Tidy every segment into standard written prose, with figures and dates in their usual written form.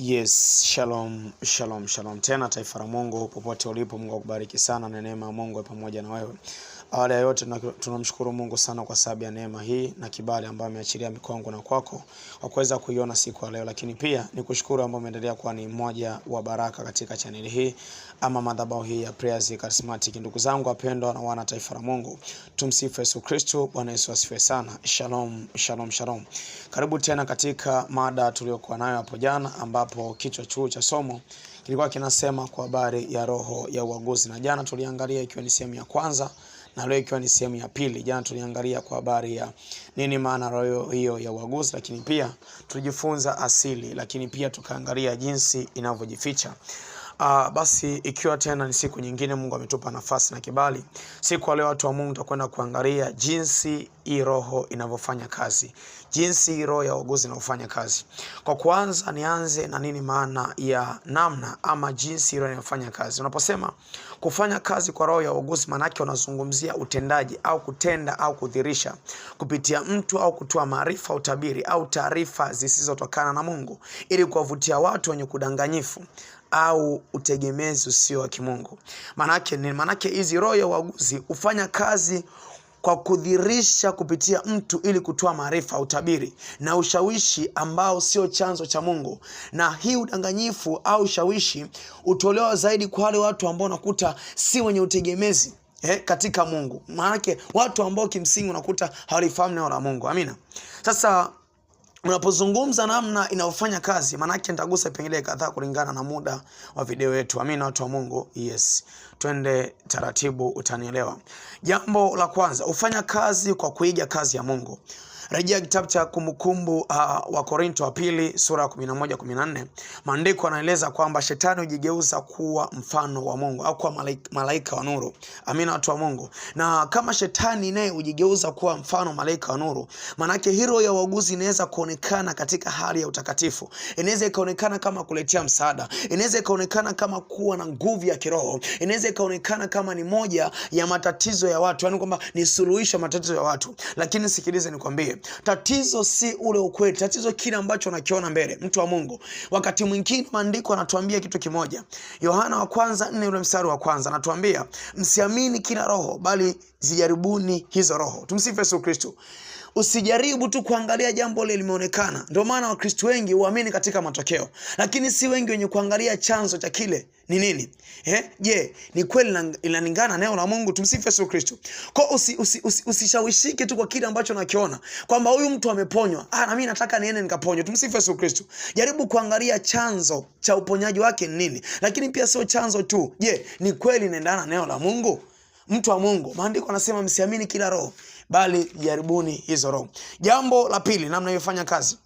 Yes, shalom, shalom, shalom tena taifa la Mungu popote ulipo, Mungu akubariki sana na neema ya Mungu pamoja na wewe. Awali ya yote tunamshukuru Mungu sana kwa sababu ya neema hii na kibali ambayo ameachilia mikongo na kwako kwa kuweza kuiona siku ya leo, lakini pia ni kushukuru ambao umeendelea kuwa ni mmoja wa baraka katika chaneli hii ama madhabahu hii ya Prayers Charismatic. Ndugu zangu wapendwa na wana taifa la Mungu, tumsifu Yesu Kristo. Bwana Yesu asifiwe sana. Shalom, shalom, shalom. Karibu tena katika mada tuliyokuwa nayo hapo jana, ambapo kichwa chuu cha somo kilikuwa kinasema kwa habari ya roho ya uaguzi, na jana tuliangalia ikiwa ni sehemu ya kwanza na leo ikiwa ni sehemu ya pili. Jana tuliangalia kwa habari ya nini maana roho hiyo ya uaguzi, lakini pia tulijifunza asili, lakini pia tukaangalia jinsi inavyojificha. Basi ikiwa tena ni siku nyingine Mungu ametupa nafasi na kibali, siku ya leo watu wa Mungu tutakwenda kuangalia jinsi hii roho inavyofanya kazi, jinsi hii roho ya uaguzi inavyofanya kazi. Kwa kwanza nianze na nini maana ya namna ama jinsi roho inavyofanya kazi. Unaposema kufanya kazi kwa roho ya uaguzi, maana yake unazungumzia utendaji au kutenda au kudhirisha kupitia mtu au kutoa maarifa, utabiri au taarifa zisizotokana na Mungu ili kuwavutia watu wenye kudanganyifu au utegemezi usio wa kimungu. Manake ni manake hizi roho ya uaguzi hufanya kazi kwa kudhirisha kupitia mtu ili kutoa maarifa, utabiri na ushawishi ambao sio chanzo cha Mungu. Na hii udanganyifu au ushawishi hutolewa zaidi kwa wale watu ambao unakuta si wenye utegemezi katika Mungu. Maanake watu ambao kimsingi unakuta hawalifahamu neno la Mungu. Amina. Sasa unapozungumza namna inavyofanya kazi, maanake nitagusa vipengele kadhaa kulingana na muda wa video yetu. Amina, watu wa Mungu. Yes, twende taratibu, utanielewa. Jambo la kwanza, hufanya kazi kwa kuiga kazi ya Mungu. Rejea kitabu cha Kumbukumbu wa Korinto wa pili sura ya 11 14, maandiko yanaeleza kwamba shetani hujigeuza kuwa mfano wa Mungu au kuwa malaika wa nuru. Amina, watu wa Mungu. Na kama shetani naye hujigeuza kuwa mfano malaika wa nuru, manake hilo ya uaguzi inaweza kuonekana katika hali ya utakatifu, inaweza ikaonekana kama kuletea msaada, inaweza ikaonekana kama kuwa na nguvu ya kiroho, inaweza ikaonekana kama ni moja ya matatizo ya watu, yani kwamba ni suluhisho matatizo ya watu. Lakini sikilize nikwambie, tatizo si ule ukweli, tatizo kile ambacho unakiona mbele. Mtu wa Mungu, wakati mwingine maandiko anatuambia kitu kimoja. Yohana wa kwanza 4 ule mstari wa kwanza anatuambia msiamini kila roho, bali zijaribuni hizo roho. Tumsifu Yesu Kristo. Usijaribu tu kuangalia jambo lile limeonekana. Ndio maana Wakristo wengi huamini katika matokeo, lakini si wengi wenye kuangalia chanzo cha kile ni nini. Je, ni kweli inalingana neno la Mungu? Tumsifu Yesu Kristo. Kwa usishawishike tu kwa kile ambacho nakiona kwamba huyu mtu ameponywa, na mimi nataka niende nikaponywe. Tumsifu Yesu Kristo. Jaribu kuangalia chanzo cha uponyaji wake ni nini, lakini pia sio chanzo tu. Je, ni kweli inaendana neno la Mungu? Mtu wa Mungu, maandiko anasema msiamini kila roho, bali jaribuni hizo roho. Jambo la pili, namna inavyofanya kazi,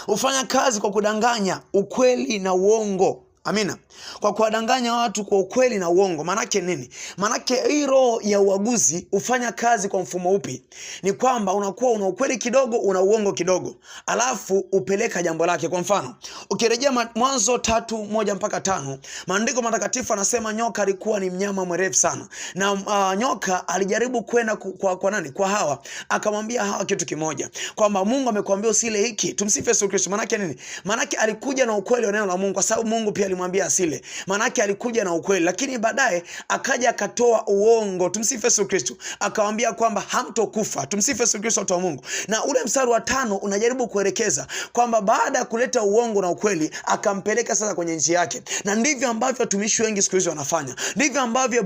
hufanya kazi kwa kudanganya ukweli na uongo. Amina. Kwa kuwadanganya watu kwa ukweli na uongo. Maanake nini? Maanake hii roho ya uaguzi hufanya kazi kwa mfumo upi? Ni kwamba unakuwa una ukweli kidogo, una uongo kidogo, alafu upeleka jambo lake. Kwa mfano, ukirejea Mwanzo 3:1-5, maandiko matakatifu anasema nyoka alikuwa ni mnyama mwerevu sana, na nyoka alijaribu kwenda kwa nani? Kwa Hawa. Akamwambia Hawa kitu kimoja, kwamba Mungu amekuambia usile hiki. Tumsifu Yesu Kristo. Maanake nini? Maanake alikuja na ukweli wa neno la Mungu, kwa sababu Mungu pia alimwambia asile. Maanake alikuja na ukweli, lakini baadaye akaja akatoa uongo. Tumsifu Yesu Kristo. Akamwambia kwamba hamtokufa. Tumsifu Yesu Kristo, watu wa Mungu. Na ule mstari wa 5 unajaribu kuelekeza kwamba baada ya kuleta uongo na ukweli, akampeleka sasa kwenye njia yake. Na ndivyo ambavyo watumishi wengi siku hizi wanafanya, ndivyo ambavyo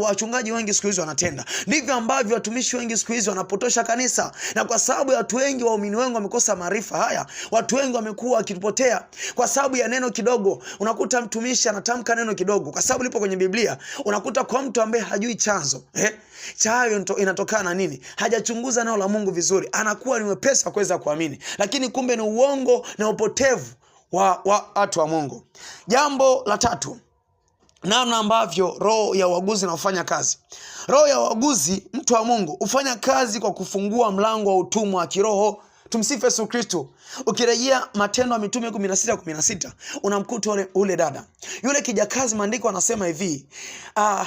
wachungaji wengi siku hizi wanatenda, ndivyo ambavyo watumishi wengi siku hizi wanapotosha kanisa. Na kwa sababu ya watu wengi, waumini wengi wamekosa maarifa haya, watu wengi wamekuwa wakipotea kwa sababu ya neno kidogo. Unakuta mtumishi anatamka neno kidogo, kwa sababu lipo kwenye Biblia. Unakuta kwa mtu ambaye hajui chanzo cha hayo inatokana na nini, hajachunguza neno la Mungu vizuri, anakuwa ni mwepesi wa kuweza kuamini, lakini kumbe ni uongo na upotevu wa watu wa Mungu. Jambo la tatu, namna ambavyo roho ya uaguzi inafanya kazi. Roho ya uaguzi, mtu wa Mungu, hufanya kazi kwa kufungua mlango wa utumwa wa kiroho. Tumsifu Yesu Kristo. Ukirejea Matendo ya Mitume 16:16 unamkuta ule dada yule kijakazi, maandiko anasema hivi,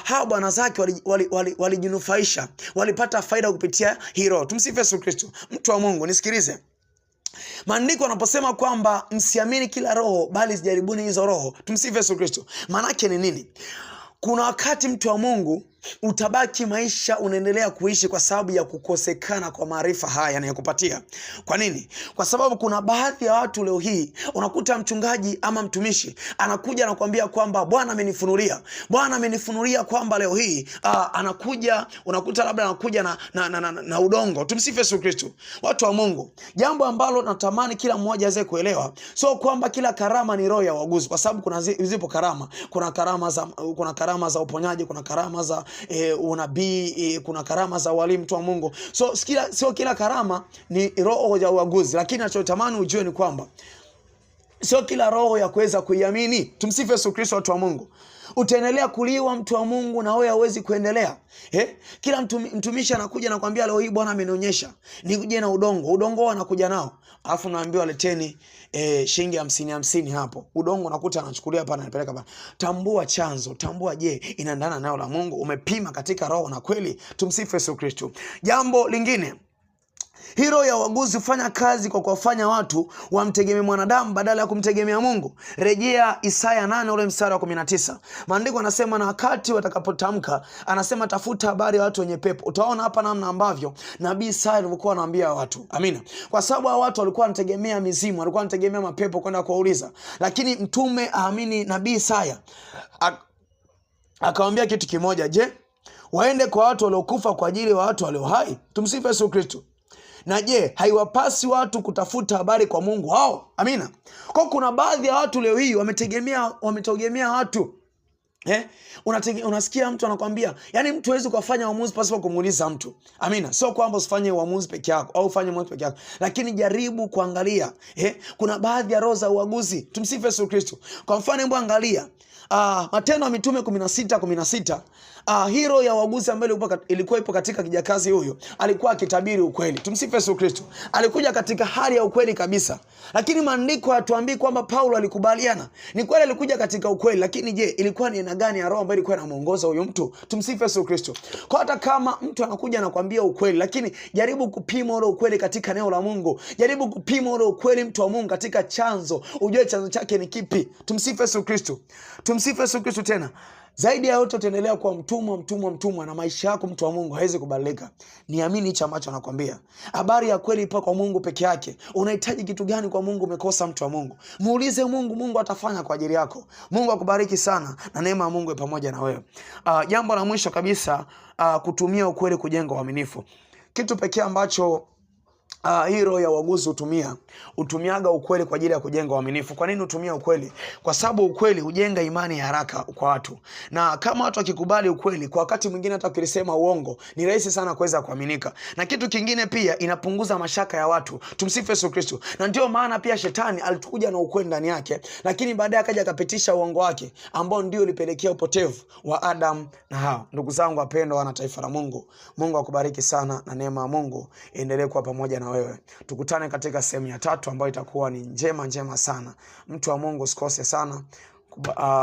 hawa bwana zake walijinufaisha, walipata faida kupitia hii roho. Tumsifu Yesu Kristo. Mtu wa Mungu, nisikilize. Maandiko anaposema kwamba msiamini kila roho bali zijaribuni hizo roho, tumsifu Yesu Kristo, maanake ni nini? Kuna wakati mtu wa Mungu utabaki maisha unaendelea kuishi kwa sababu ya kukosekana kwa maarifa haya yanayokupatia. Kwa nini? Kwa sababu kuna baadhi ya watu leo hii unakuta mchungaji ama mtumishi anakuja anakuambia kwamba Bwana amenifunulia, Bwana amenifunulia kwamba leo hii anakuja, unakuta labda anakuja na udongo. Tumsifu Yesu Kristo. Watu wa Mungu, jambo ambalo natamani kila mmoja aweze kuelewa, sio kwamba kila karama ni roho ya uaguzi, kwa sababu kuna zipo karama, kuna karama za uponyaji, kuna karama za unabii, kuna karama za walimu, mtu wa Mungu. So sio kila karama ni roho ya uaguzi, lakini nachotamani ujue ni kwamba sio kila roho ya kuweza kuiamini. Tumsifu Yesu Kristo, watu wa Mungu. Utaendelea kuliwa mtu wa Mungu na wewe hauwezi kuendelea. Kila mtumishi anakuja na kuambia leo hii Bwana amenionyesha nikuje na udongo. Udongo anakuja nao. Alafu naambiwa leteni shilingi 50 hapo. Udongo nakuta anachukulia hapa anapeleka hapa. Tambua chanzo, tambua je, inaendana nayo la Mungu? Umepima katika roho na kweli? Tumsifu Yesu Kristo. Jambo lingine, hii roho ya uaguzi hufanya kazi kwa kuwafanya watu wamtegemee mwanadamu badala ya kumtegemea Mungu. Rejea Isaya 8 ule mstari wa 19. Maandiko anasema na wakati watakapotamka, anasema tafuta habari ya watu wenye pepo. Utaona hapa namna ambavyo nabii Isaya alivyokuwa anaambia watu. Amina. Kwa sababu hao watu walikuwa wanategemea mizimu, walikuwa wanategemea mapepo kwenda kuwauliza. Lakini mtume aamini nabii Isaya akawaambia kitu kimoja, je, waende kwa watu waliokufa kwa ajili ya watu walio hai? Tumsifu Yesu Kristo. Na je, haiwapasi watu kutafuta habari kwa Mungu hao? Amina. Kwa kuna baadhi ya watu leo hii wametegemea watu. Unasikia mtu anakwambia, yani mtu hawezi kufanya uamuzi pasipo kumuuliza mtu. Amina. Sio kwamba usifanye uamuzi peke yako au ufanye uamuzi peke yako, lakini jaribu kuangalia. Kuna baadhi ya roho za uaguzi. Tumsifu Yesu Kristo. Kwa mfano, hebu angalia Matendo ya Mitume 16:16. Hii roho ya uaguzi ambayo ilikuwa ipo katika kijakazi huyu, alikuwa akitabiri ukweli. Tumsifu Yesu Kristo. Alikuja katika hali ya ukweli kabisa. Lakini maandiko hayatuambii kwamba Paulo alikubaliana. Ni kweli alikuja katika ukweli, lakini je, ilikuwa ni aina gani ya roho ambayo ilikuwa inamuongoza huyu mtu? Tumsifu Yesu Kristo. Kwa hata kama mtu anakuja anakuambia ukweli, lakini jaribu kupima ule ukweli katika neno la Mungu. Jaribu kupima ule ukweli, mtu wa Mungu, katika chanzo. Ujue chanzo chake ni kipi. Tumsifu Yesu Kristo. Tumsifu Yesu Kristo tena. Zaidi ya yote utaendelea kuwa mtumwa, mtumwa, mtumwa, na maisha yako mtu wa Mungu haiwezi kubadilika. Niamini hicho ambacho nakwambia. Habari ya kweli ipo kwa Mungu peke yake. Unahitaji kitu gani kwa Mungu umekosa, mtu wa Mungu? Muulize Mungu, Mungu atafanya kwa ajili yako. Mungu akubariki sana na neema ya Mungu iwe pamoja na wewe. Jambo la mwisho kabisa, kutumia ukweli kujenga uaminifu. Kitu pekee ambacho hii roho ya uaguzi hutumiaga ukweli kwa ajili ya kujenga uaminifu. Kwa nini hutumia ukweli? Kwa sababu ukweli hujenga imani ya haraka kwa watu, na kama watu wakikubali ukweli, kwa wakati mwingine hata ukilisema uongo ni rahisi sana kuweza kuaminika. Na kitu kingine pia, inapunguza mashaka ya watu. Tumsifu Yesu Kristo. Na ndio maana pia shetani alikuja na ukweli ndani yake, lakini baadaye akaja akapitisha uongo wake ambao ndio ulipelekea upotevu wa Adam na Hawa. Ndugu zangu wapendwa, wana taifa la Mungu, Mungu akubariki sana na neema ya Mungu endelee kuwa pamoja na wewe. Tukutane katika sehemu ya 3 ambayo itakuwa ni njema njema sana. Mtu wa Mungu usikose sana.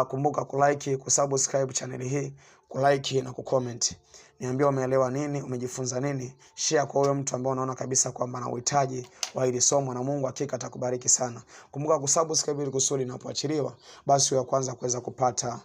Kumbuka kulike, kusubscribe channel hii, kulike na kucomment. Niambie umeelewa nini, umejifunza nini. Share kwa huyo mtu ambaye unaona kabisa kwamba ana uhitaji wa hili somo, na Mungu hakika atakubariki sana. Kumbuka kusubscribe ili kusudi inapoachiliwa basi uwe wa kwanza kuweza kupata